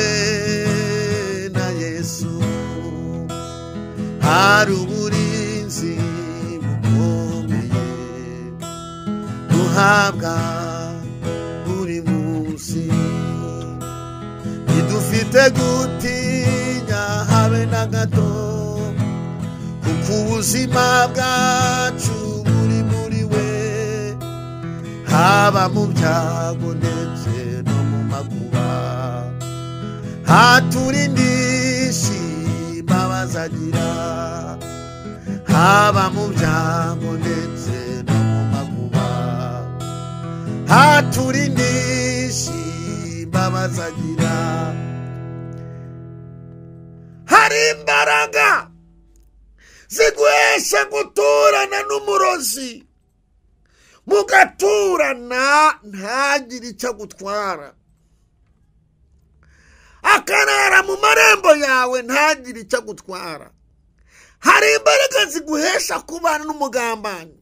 na Yesu, hari uburinzi bukomeye duhabwa buri munsi. Ntidufite gutinya habe na gato, kuko ubuzima bwacu buri muri we, haba mu byago ndetse no mu makuba, haturindisha imbabazi agira, haba mu byago ndetse no mu makuba, haturindisha imbabazi agira. Hari imbaraga ziguhesha guturana n'umurozi, mugaturana ntagire icyo agutwara, akarara mu marembo yawe ntagire icyo agutwara. Hari imbaraga ziguhesha kubana n'umugambanyi,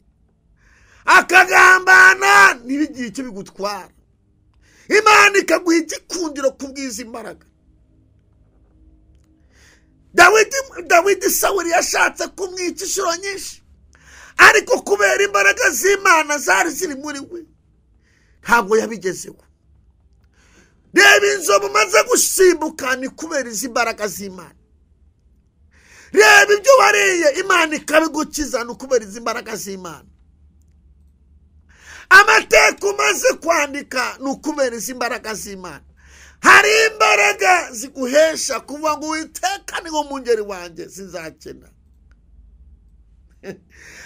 akagambana ntibigire icyo bigutwara. Imana ikaguha igikundiro kubwiza imbaraga. Dawidi Sawuli yashatse kumwica inshuro nyinshi, ariko kubera imbaraga z'Imana zari ziri muri we ntabwo yabigezeho. Reba inzovu umaze gusimbuka ni kubera izi mbaraga z'Imana. Reba ibyo wariye Imana ikabigukiza ni kubera izi mbaraga z'Imana. Amateka umaze kwandika ni ukubera izi mbaraga z'Imana. Hari imbaraga ziguhesha kuvuga ngo Uwiteka ni wo mungeri wanjye sinzakena.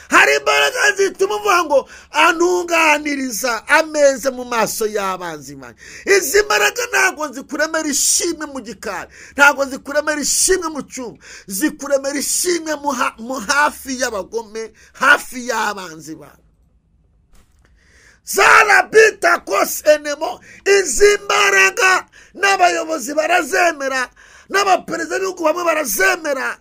Hari imbaraga zituma uvuga ngo antunganiriza ameza mu maso y'abanzi banjye. Izi mbaraga ntabwo zikuremera ishimwe mu gikari, ntabwo zikuremera ishimwe mu cyumba, zikuremera ishimwe mu hafi y'abagome, hafi y'abanzi bawe. Zarabita kose enemo. Izi mbaraga n'abayobozi barazemera, n'abaperezida b'ibihugu bamwe barazemera.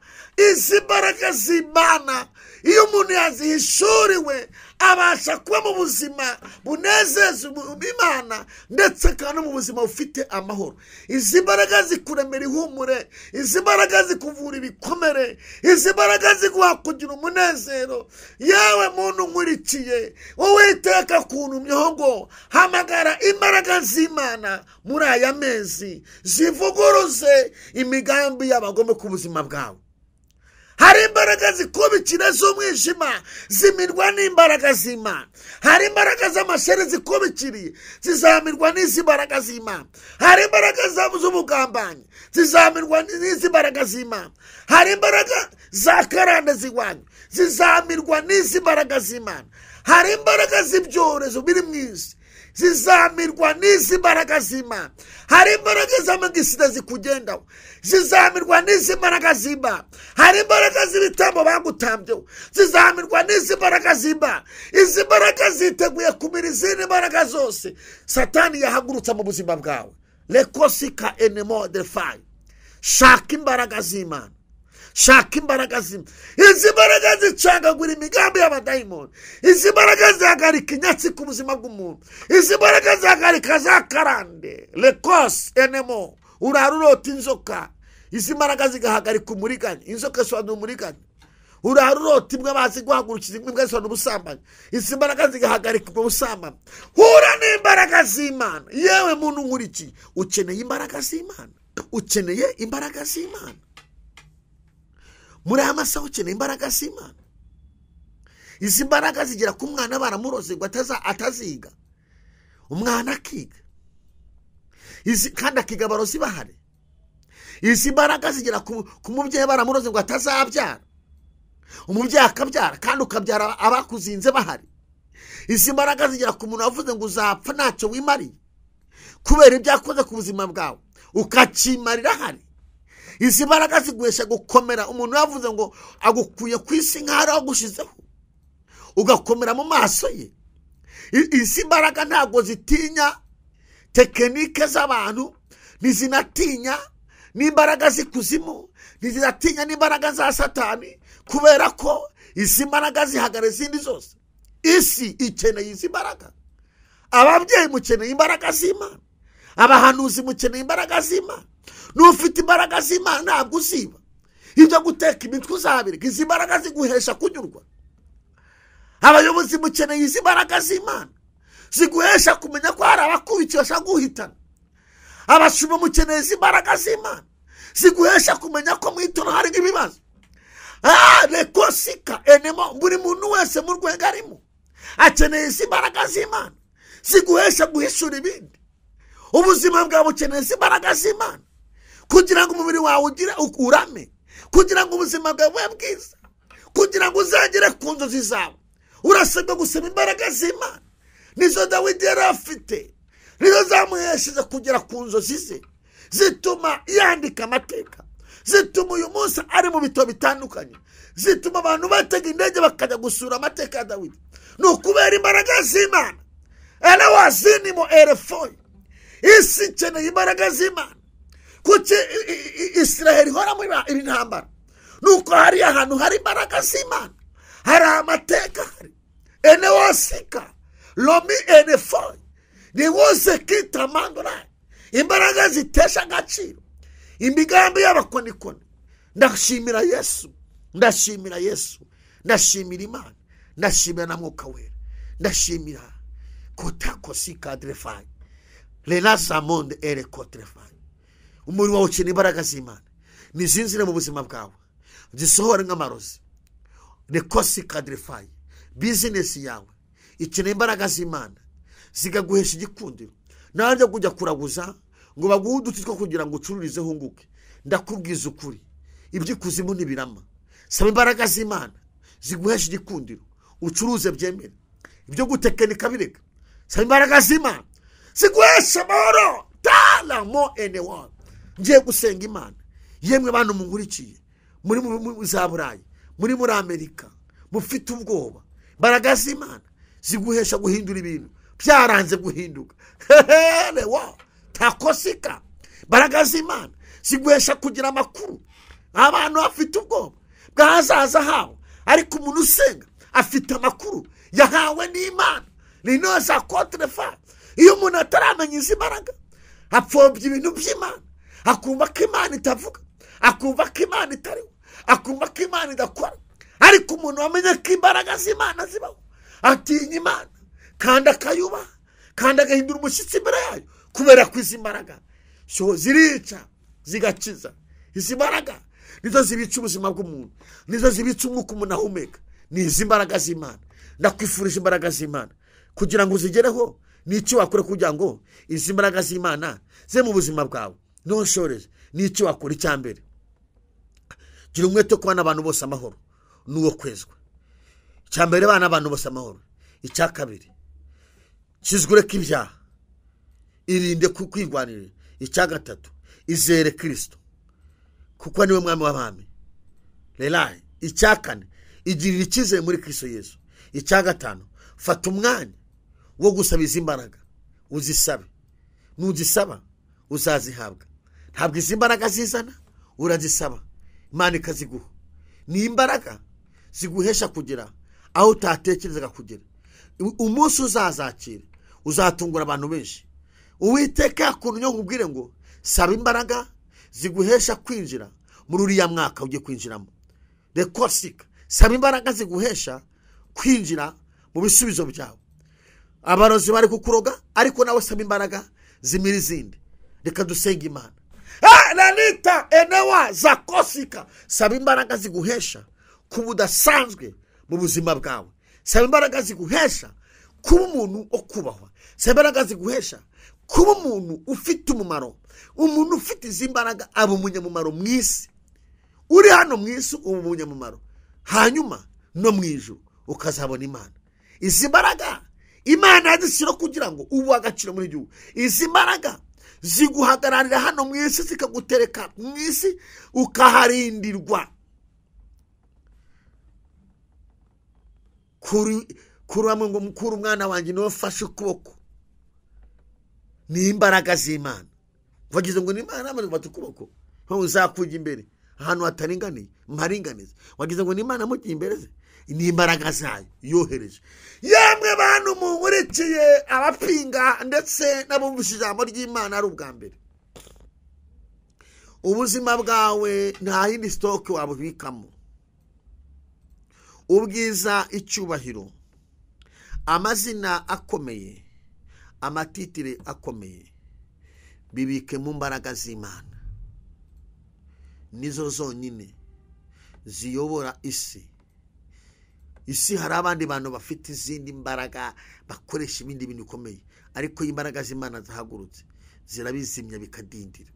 Izi mbaraga z'Imana iyo umuntu yazihishuriwe abasha kuba mu buzima bunezeza Imana, ndetse akaba no mu buzima bufite amahoro. Izi mbaraga zikuremera ihumure, izi mbaraga zikuvura ibikomere, izi mbaraga ziguha kugira umunezero. Yewe muntu nkurikiye, Uwiteka akuntumyeho ngo hamagara imbaraga z'Imana muri aya mezi zivuguruze imigambi y'abagome ku buzima bwawe. Hari imbaraga zikubikira z'umwijima zimirwa n'imbaraga z'Imana. Hari imbaraga z'amashere zikubikiriye zizamirwa n'izi mbaraga z'Imana. Hari imbaraga z'ubugambanyi zizamirwa n'izi mbaraga z'Imana. Hari imbaraga za karande z'iwanyu zizamirwa n'izi mbaraga z'Imana. Hari imbaraga z'ibyorezo biri mu isi zizamirwa n'izi mbaraga z'Imana. Hari imbaraga z'amagisida zikugendaho zizamirwa n'izi mbaraga z'Imana. Hari imbaraga z'ibitambo bagutambyeho zizamirwa n'izi mbaraga z'Imana. Izi mbaraga ziteguye kumira izindi mbaraga zose Satani yahagurutsa mu buzima bwawe. Lekosika enemo de fire. Shaka imbaraga z'Imana. Shaka imbaraga z'Imana. Izi mbaraga zicagagura imigambi y'abadayimoni. Izi mbaraga zihagarika inyatsi ku buzima bw'umuntu. Izi mbaraga zihagarika za karande. Lekos enemo. Urara urota inzoka. Izi mbaraga zigahagarika umuriganya. Inzoka isobanura umuriganya. Urara urota imbwa bazi guhagurukiza imbwa isobanura ubusambanyi. Izi mbaraga zigahagarika ubwo busambanyi. Hura n'imbaraga z'Imana. Yewe muntu nkurikiye, ukeneye imbaraga z'Imana. Ukeneye imbaraga z'Imana. Muri aya masaha ukeneye imbaraga z'Imana. Izi mbaraga zigera ku mwana baramuroze ngo ataziga. Umwana akiga. Izi kandi akiga abarozi bahari. Izi mbaraga zigera ku mubyeyi baramuroze ngo atazabyara. Umubyeyi akabyara kandi ukabyara abakuzinze bahari. Izi mbaraga zigera ku muntu wavuze ngo uzapfa ntacyo wimariye kubera ibyo yakoze ku buzima bwawe, ukakimarira ahari. Izi mbaraga ziguhesha gukomera. Umuntu yavuze ngo agukuye ku isi nk'aho agushizeho, ugakomera mu maso ye. Izi mbaraga ntabwo zitinya tekinike z'abantu, ntizinatinya n'imbaraga z'ikuzimu, ntizinatinya n'imbaraga za Satani, kubera ko izi mbaraga zihagara izindi zose. Isi ikeneye izi mbaraga. Ababyeyi mukeneye imbaraga z'Imana. Abahanuzi mukeneye imbaraga z'Imana. N'ufite imbaraga z'Imana ntabwo uziba. Ibyo guteka imitwe uzabireka. Izi mbaraga ziguhesha kunyurwa. Abayobozi mukeneye izi mbaraga z'Imana ziguhesha kumenya ko hari abakubikiye bashaka guhitana. Abashumba mukeneye izi mbaraga z'Imana ziguhesha kumenya ko mu itorero hari ibibazo. Rekosika enemo. Buri muntu wese mu rwego arimo akeneye izi mbaraga z'Imana ziguhesha guhishura ibindi. Ubuzima bwawe bukeneye izi mbaraga z'Imana kugira ngo umubiri wawe ugire urame, kugira ngo ubuzima bwawe bube bwiza, kugira ngo uzagere ku nzozi zawe. Urasabwa gusaba imbaraga z'Imana. Nizo Dawidi yari afite, nizo zamuhesheje kugera ku nzozi ze, zituma yandika amateka, zituma uyu munsi ari mu bitabo bitandukanye, zituma abantu batega indege bakajya gusura amateka ya Dawidi. Ni ukubera imbaraga z'Imana. Elewazinimo erefoyi. Isi ikeneye imbaraga z'Imana. Kuki Israheli ihora muri intambara? Nuko hari ahantu hari imbaraga z'Imana, hari amateka hari enewosika lomi enefoyi niwose kitamandura imbaraga zitesha agaciro imigambi y'abakonikoni. Ndashimira Yesu, ndashimira Yesu, ndashimira Imana, ndashimira na Mwuka Wera, ndashimira kotakosika drefai lenazamonde ere kotrefai. Umurimo wawe ukeneye imbaraga z'Imana, nizinzire mu buzima bwawe, zisohore nk'amarozi. Rekosika drefai. Bizinesi yawe ikeneye imbaraga z'Imana zigaguhesha igikundiro. Nawe kujya kuraguza ngo baguhe uduti two kugira ngo ucururize hunguke, ndakubwiza ukuri, iby'ikuzimu ntibirama. Saba imbaraga z'Imana ziguhesha igikundiro, ucuruze byemere, ibyo gutekinika bireka. Saba imbaraga z'Imana ziguhesha amahoro. Talamo enewa. Ngiye gusenga Imana. Yemwe bantu munkurikiye muri za Burayi, muri Amerika, mufite ubwoba, imbaraga z'Imana ziguhesha guhindura ibintu byaranze guhinduka. Hehe, takosika. Imbaraga z'Imana ziguhesha kugira amakuru. Abantu bafite ubwoba, bw'ahazaza habo. Ariko umuntu usenga afite amakuru yahawe n'Imana. Ni za kontrefa. Iyo umuntu ataramenya izi mbaraga apfobya ibintu by'Imana, akumva ko Imana itavuga, akumva ko Imana itariho, akumva ko Imana idakora. Ariko umuntu wamenye ko imbaraga z'Imana zibaho, atinya Imana kandi akayubaha kandi agahindura umushyitsi imbere yayo, kubera ko izi mbaraga zirica zigakiza. Izi mbaraga nizo zibitse ubuzima bw'umuntu, nizo zibitse umwuka umuntu ahumeka. Ni izi mbaraga z'Imana. Ndakwifurije imbaraga z'Imana kugira ngo uzigereho. Ni icyo wakora kugira ngo izi mbaraga z'Imana ze mu buzima bwawe. Ntushoreze. Ni icyo wakora. Icya mbere, gira umwete wo kubana abantu bose amahoro n'uwo kwezwa. Icya mbere, bana abantu bose amahoro. Icya kabiri, kizwe ureke ibyaha, irinde kwirwanirira. Icya gatatu, izere Kristo kuko niwe mwami w'abami. Lelayi. Icya kane, igirira icyizere muri Kristo Yesu. Icya gatanu, fata umwanya wo gusaba izi mbaraga, uzisabe. Nuzisaba uzazihabwa. Ntabwo izi mbaraga zizana, urazisaba Imana ikaziguha. Ni imbaraga ziguhesha kugera aho utatekerezaga kugera. Umunsi uzazakira uzatungura abantu benshi. Uwiteka yakuntu nkubwire ngo saba imbaraga ziguhesha kwinjira muri uriya mwaka ugiye kwinjiramo. Rekosika. Saba imbaraga ziguhesha kwinjira mu bisubizo byawe. Abarozi bari kukuroga, ariko nawe saba imbaraga zimira izindi. Reka dusenge Imana. Lanita enewa zakosika. Saba imbaraga ziguhesha kuba udasanzwe mu buzima bwawe. Saba imbaraga ziguhesha kuba umuntu wo kubahwa. Saba imbaraga ziguhesha kuba umuntu ufite umumaro. Umuntu ufite izi mbaraga aba umunyamumaro mu isi. Uri hano mu isi uba umunyamumaro, hanyuma no mu ijuru ukazabona Imana. Izi mbaraga Imana yazishyira kugira ngo ubu agaciro muri gihugu. Izi mbaraga ziguhagararira hano mu isi, zikagutereka mu isi ukaharindirwa. Kuri ngo mukuru umwana wanjye niwe mfashe ukuboko. Ni imbaraga z'Imana. Wagize ngo ni Imana amaze gufata ukuboko, uzakujya imbere ahantu hataringaniye mparinganize. Wagize ngo ni Imana amujya imbere ze. Ni imbaraga zayo yohereje. Yemwe bantu munkurikiye, abapinga ndetse n'abumvise ijambo ry'Imana ari ubwa mbere, ubuzima bwawe nta yindi stock wabubikamo. Ubwiza, icyubahiro, amazina akomeye, amatitire akomeye, bibike mu mbaraga z'Imana. Nizo zonyine ziyobora isi. Isi hari abandi bantu bafite izindi mbaraga, bakoresha ibindi bintu bikomeye, ariko imbaraga z'Imana zahagurutse zirabizimya bikadindira.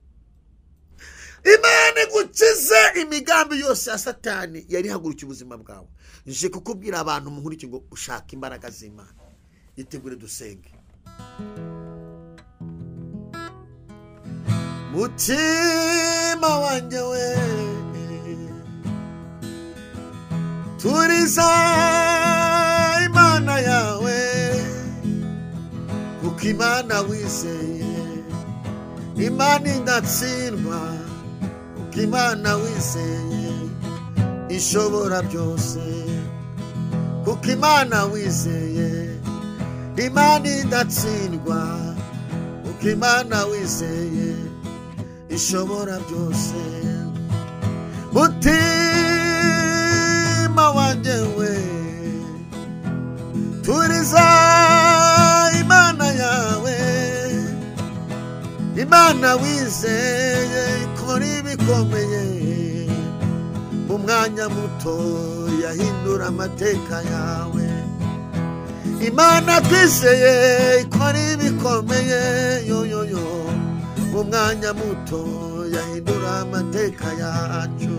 Imana igukize imigambi yose ya Satani yari ihagurukiye ubuzima bwawe. Nje kukubwira abantu munkurikiye ngo ushake imbaraga z'Imana. Itegure dusenge. Mutima wanjye we, turiza Imana yawe, kuko Imana wizeye, Imana idatsindwa, kuko Imana wizeye ishobora byose, kuko Imana wizeye, Imana idatsindwa, kuko Imana wizeye ishobora byose. Mutima wanjye we, turiza Imana yawe, Imana wizeye ikora ibikomeye, mu mwanya muto yahindura amateka yawe. Imana twizeye ikora ibikomeye, yo yo yo, mu mwanya muto yahindura amateka yacu.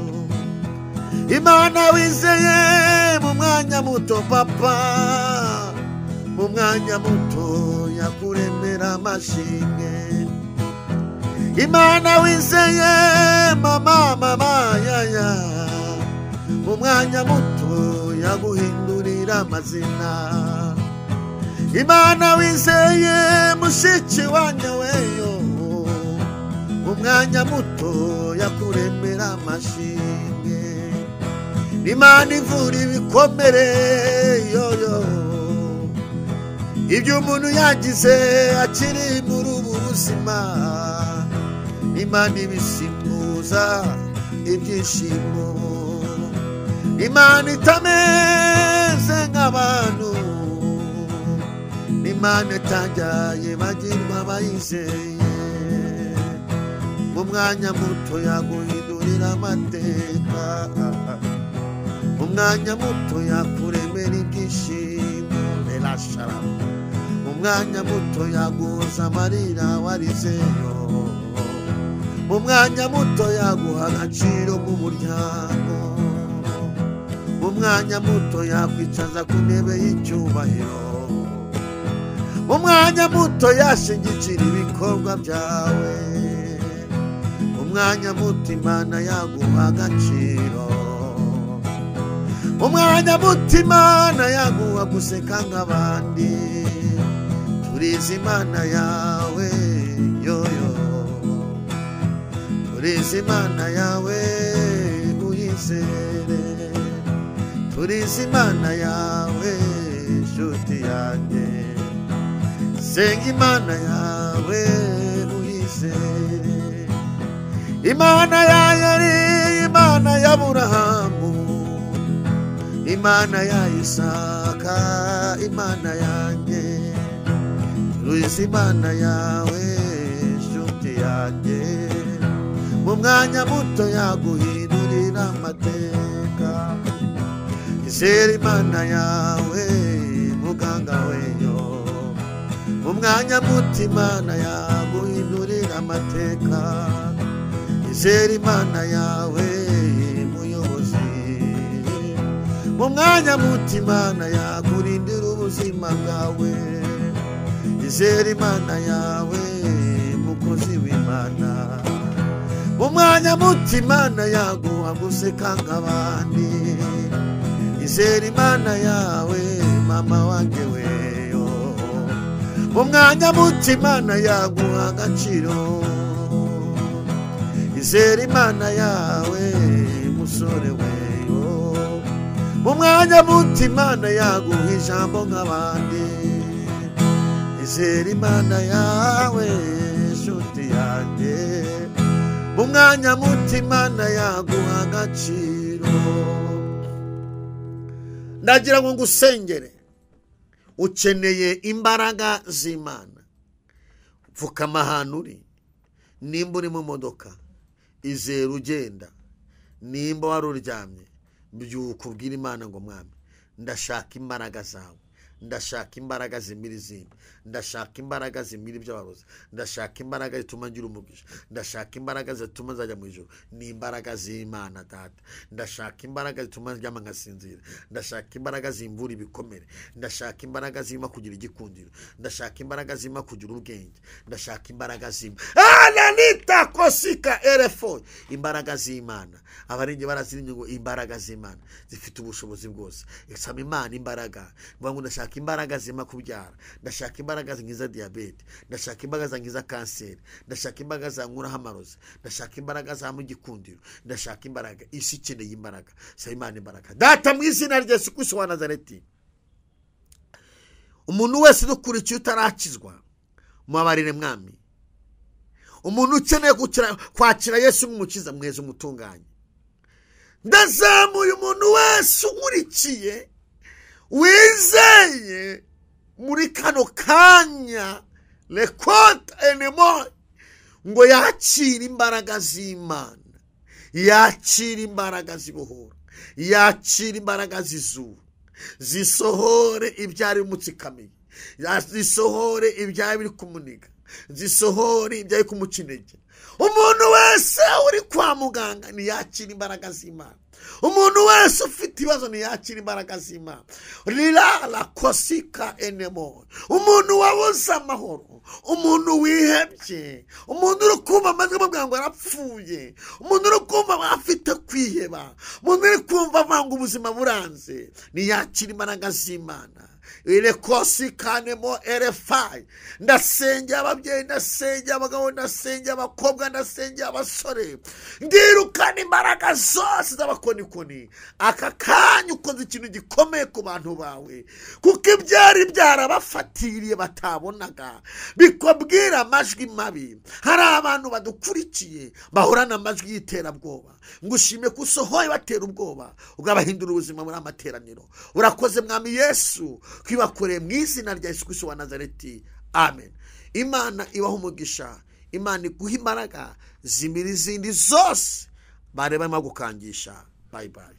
Imana wizeye mu mwanya muto papa, mu mwanya muto yakuremera amashimwe. Imana wizeye mama mama yaya, mu mwanya muto yaguhindurira amazina. Imana wizeye mushiki wanjye weyo, mu mwanya muto yakuremera amashimwe. Imana ivura ibikomere yoyo. Ibyo umuntu yagize akiri muri ubu buzima, Imana ibisimbuza ibyishimo. Imana itameze nk'abantu, Imana itajyaye bagirwa abayizeye. Mu mwanya muto yaguhindurira amateka, mu mwanya muto yakuremera ibyishimo. Mu mwanya muto yaguhoza amarira warizeyo, mu mwanya muto yaguha agaciro mu muryango, mu mwanya muto yakwicaza ku ntebe y'icyubahiro, mu mwanya muto yashyigikira ibikorwa byawe, mu mwanya muto Imana yaguha agaciro, mu mwanya muto Imana yaguha guseka nk'abandi. Turizi Imana yawe yoyo, turizi Imana yawe uyizere, turizi Imana yawe nshuti yanjye, senga Imana yawe uyizere. Imana ya Yeri, Imana ya Aburahamu, Imana ya Isaka, Imana yanjye, turizi Imana yawe nshuti yanjye, mu mwanya muto yaguhindurira amateka. Izere Imana yawe muganga weyo, mu mwanya muto Imana yaguhindurira amateka. Izere Imana yawe muyobozi, mu mwanya muto Imana yakurindira ubuzima bwawe. Izere Imana yawe mukozi w'Imana, mu mwanya muto Imana yaguha guseka nk'abandi. Izere Imana yawe mama wanjye weyo, mu mwanya muto Imana yaguha agaciro. Izere Imana yawe musore weyo, mu mwanya muto Imana yaguha ijambo nk'abandi. Izere Imana yawe nshuti yanjye, mu mwanya muto Imana yaguha agaciro. Ndagira ngo ngusengere, ukeneye imbaraga z'Imana. Pfukama ahantu uri, nimba uri mu modoka izere ugenda, nimba wari uryamye byuka ubwira Imana ngo mwami ndashaka imbaraga zawe, ndashaka imbaraga zimira izindi, ndashaka imbaraga zimira iby'abarozi, ndashaka imbaraga zituma ngira umugisha, ndashaka imbaraga zituma nzajya mu ijuru. Ni imbaraga z'Imana data, ndashaka imbaraga zituma ndyama nkasinzira, ndashaka imbaraga zimvura ibikomere, ndashaka imbaraga zimpa kugira igikundiro, ndashaka imbaraga zimpa kugira ubwenge, ndashaka imbaraga zimpa ananita kosika erefo. Imbaraga z'Imana, abarenge barazirinye ngo imbaraga z'Imana zifite ubushobozi bwose. Saba Imana imbaraga, ngo ndashaka imbaraga zimpa kubyara, ndashaka imbaraga zinkiza diyabete, ndashaka imbaraga zankiza kanseri, ndashaka imbaraga zankuraho amarozi, ndashaka imbaraga zampa igikundiro, ndashaka imbaraga. Isi ikeneye imbaraga, saba Imana imbaraga. Data mu izina rya Yesu Kristo wa Nazareti, umuntu wese udukurikiye utarakizwa mubabarire mwami. Umuntu ukeneye kwakira Yesu nk'umukiza mweze umutunganye. Ndazamuye umuntu wese unkurikiye wizeye muri kano kanya lekonte enemo ngo yakire imbaraga z'Imana, yakire imbaraga z'ibohora, yakire imbaraga z'izuru, zisohore ibyari bimutsikamiye, zisohore ibyari biri kumuniga, zisohore ibyari kumuca intege. Umuntu wese uri kwa muganga ntiyakire imbaraga z'Imana. Umuntu wese ufite ibibazo ntiyakire imbaraga z'Imana. Rira la kosika enemo. Umuntu wabuze amahoro, umuntu wihebye, umuntu uri kumva amajwi amubwira ngo arapfuye, umuntu uri kumva afite kwiheba, umuntu uri kumva avanga ubuzima buranze, ntiyakire imbaraga z'Imana. Irekosi kanemo erefayi. Ndasengera ababyeyi, ndasengera abagabo, ndasengera abakobwa, ndasengera abasore. Ndirukana imbaraga zose z'abakonikoni. Aka kanya ukoze ikintu gikomeye ku bantu bawe, kuko ibyari byarabafatiriye batabonaga bikubwira amajwi mabi. Hari abantu badukurikiye bahorana amajwi y'iterabwoba. Ngushime ko usohoye batera ubwoba, ugabahindura ubuzima muri amateraniro. Urakoze Mwami Yesu, kwibakoreye mu izina rya Yesu Kristo wa Nazareti, amen. Imana ibaha umugisha, Imana iguha imbaraga zimira izindi zose bareba barimo gukangisha. Bye bye.